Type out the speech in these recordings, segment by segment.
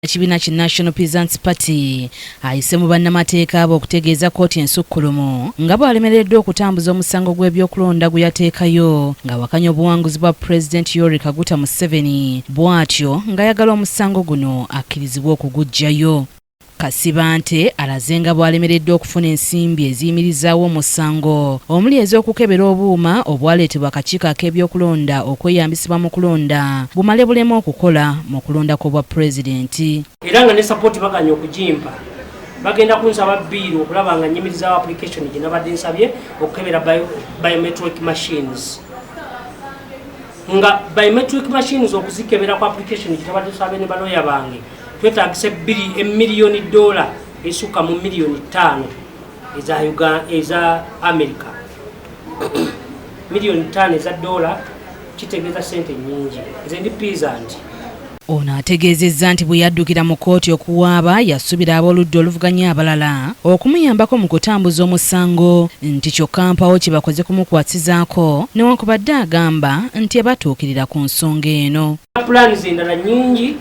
Ekibiina ki National Peasants Party ayise mu bannamateeka abo okutegeeza kkooti ensukkulumu nga bw'alemereddwa okutambuza omusango gw'ebyokulonda gwe yateekayo ng'awakanya obuwanguzi bwa Pulezidenti Yoweri Kaguta Museveni bw'atyo ng'ayagala omusango guno akkirizibwe okuguggyayo. Kasibante alaze nga bw'alemereddwa okufuna ensimbi eziyimirizaawo omusango omuli ez'okukebera obuuma obwaleetebwa akakiiko ak'ebyokulonda okweyambisibwa mu kulonda bumale buleme okukola mu kulonda kw'obwa pulezidenti. Era nga ne sapooti baganye okugimpa, bagenda kunsaba bill okulaba nga nyimirizaawo application gye nabadde nsabye okukebera biometric machines, nga biometric machines okuzikebera ku application gye tabadde tusabye ne baloya bange twetagisa ebbiri emiliyoni dola esukka mu miliyoni 5 eza Uganda, eza America. Miliyoni 5 eza dola kitegeeza sente nyingi. Nze ndi peasant. Ono ategeezezza nti bwe yaddukira mu kkooti okuwaaba yasubira ab'oludda oluvuganya abalala okumuyambako mu kutambuza omusango, nti kyokka mpawo kye bakoze kumukwasizaako newankubadde agamba nti abatuukirira ku nsonga eno. Plans endala nyingi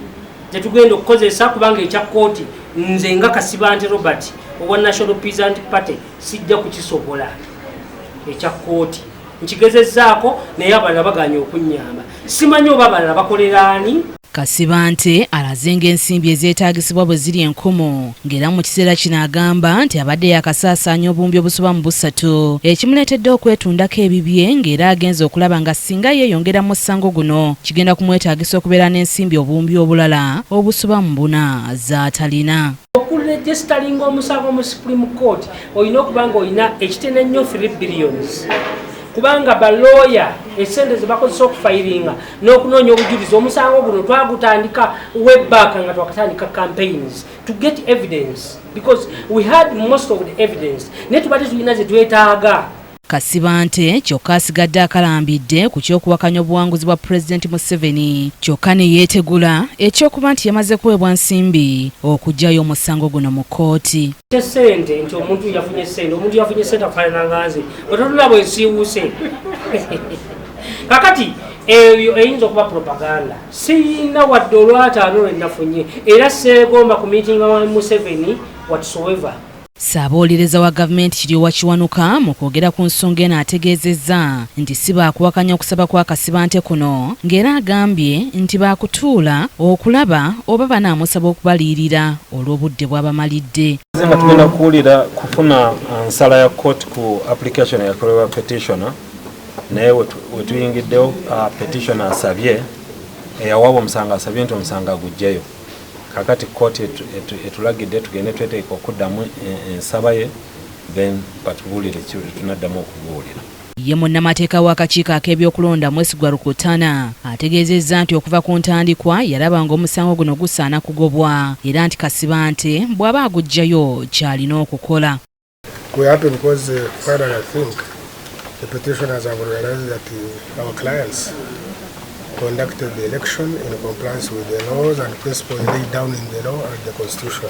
zetugenda okukozesa, kubanga ekya kkooti nze nga Kasibante Robert owa National Peasant Party sijja kukisobola. Ekya kkooti nkigezezzaako naye abalala baganye okunyamba, simanyi oba abalala bakoleraani. Kasibante alaze ng'ensimbi ezeetaagisibwa bwe ziri enkumu, ng'era mu kiseera kino agamba nti abadde yakasaasaanya obuwumbi obusoba mu busatu ekimuleetedde okwetundako ebibye, ng'era agenze okulaba nga singa yeeyongera mu musango guno kigenda kumwetaagisa okubeera n'ensimbi obuwumbi obulala obusoba mu buna z'atalina. Okuregisteringa omusango mu Supreme Court olina okuba nga olina ekitene ennyo 3 billions, kubanga balooya esente zebakozesa okufilinga n'okunoonya obujulizi. Omusango guno twagutandika way back nga twakatandika campaigns to get evidence, because we had most of the evidence, naye tubadde tulina ze twetaaga. Kasibante kyokka asigadde akalambidde ku ky'okuwakanya obuwanguzi bwa Pulezidenti Museveni, kyokka ne yeetegula ekyokuba nti yamaze kuweebwa nsimbi okuggyayo omusango guno mu kkooti. Sente nti omuntu yafunye sente, omuntu yafunye sente akufaanana nga nze ototula bwe nsiiwuuse. Kakati ebyo eyinza okuba propaganda. Siyina wadde olwataano lwe nafunye, era seegomba ku miitinga wa Museveni whatsoever. Ssaabawolereza wa gavumenti Kiryowa Kiwanuka mu kwogera ku nsonga eno ategeezezza nti si baakuwakanya okusaba kwa Kasibante kuno, ng'era agambye nti baakutuula okulaba oba banaamusaba okubaliirira olw'obudde bw'abamalidde. Nga tugenda kuwulira kufuna nsala ya court ku application eyakolebwa petitioner, naye wetuyingiddewo petitioner asabye, eyawaaba omusango asabye nti omusango aguggyeyo. Kakati kooti etulagidde tugende tweteeka okuddamu ensaba ye, then batubuulire ki tunaddamu okubuulira. Ye munnamateeka w'akakiiko ak'ebyokulonda Mwesigwa Rukutana ategeezezza nti okuva ku ntandikwa yalaba ng'omusango guno gusaana kugobwa, era nti Kasibante bw'aba aguggyayo ky'alina okukola. We happy because finally I think the petitioners have realized that our clients conducted the election in compliance with the laws and principles laid down in the law and the constitution.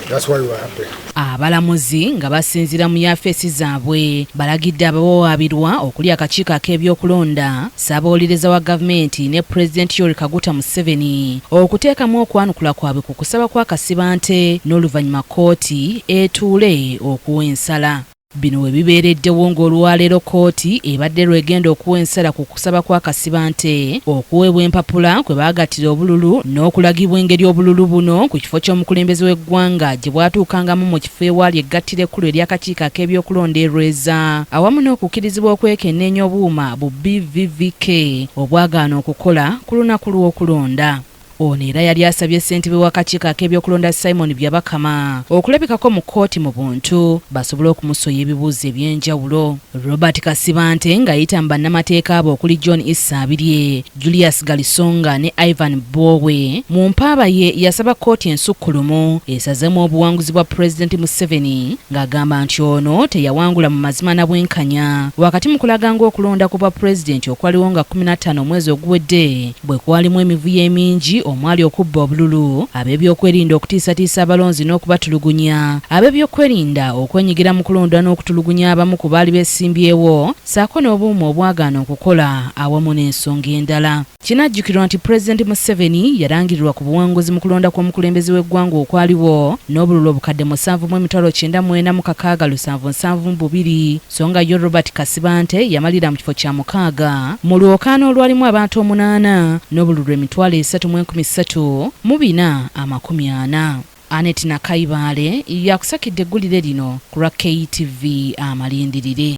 That's why we are happy. Abalamuzi nga basinziira mu yafeesi zaabwe balagidde abawawaabirwa okuli akakiiko ak'ebyokulonda, ssaabawolereza wa gavumenti ne Pulezidenti Yoweri Kaguta Museveni okuteekamu okwanukula kwabwe ku kusaba kwa Kasibante, n'oluvannyuma kkooti etuule okuwa ensala. Bino we bibeereddewo ng'olwaleero kkooti ebadde lwegenda okuwa ensala ku kusaba kwa Kasibante okuweebwa empapula kwe baagattira obululu n'okulagibwa engeri obululu buno ku kifo ky'omukulembeze w'eggwanga gye bwatuukangamu mu kifo ewaali eggattiro ekkulu ery'akakiiko ak'ebyokulonda e Lweza, awamu n'okukkirizibwa okwekenneenya obuuma bu BVVK obwagaana okukola ku lunaku lw'okulonda. Ono era yali asabye ssentebe w'akakiiko ak'ebyokulonda Simon Byabakama okulabikako mu kkooti mu buntu basobole okumusoya ebibuuzo eby'enjawulo. Robert Kasibante ng'ayita mu bannamateeka abo okuli John Isabirye, Julius Galisonga ne Ivan Bwowe, mu mpaaba ye yasaba kkooti ensukkulumu esazemu obuwanguzi bwa Pulezidenti Museveni, ng'agamba nti ono teyawangula mu mazima na bwenkanya, wakati mu kulaga ng'okulonda ku bwa pulezidenti okwaliwo nga 15 omwezi oguwedde bwe kwalimu emivuyo emingi. omwali okubba obululu, ab'ebyokwerinda okutiisatiisa abalonzi n'okubatulugunya, ab'ebyokwerinda okwenyigira mu kulonda n'okutulugunya abamu ku baali beesimbyewo ssaako n'obuuma obwagaana okukola awamu n'ensonga endala. Kinajjukirwa nti Pulezidenti Museveni yalangirirwa ku buwanguzi mu kulonda kw'omukulembeze w'eggwanga okwaliwo n'obululu obukadde 794,672 so nga ye Robert Kasibante yamalira mu kifo kya mukaaga mu lwokaano olwalimu abantu omunaana n'obululu 334,040. Annet Nakayibaale yakusakidde eggulire lino ku lwa KTV Amalindirire.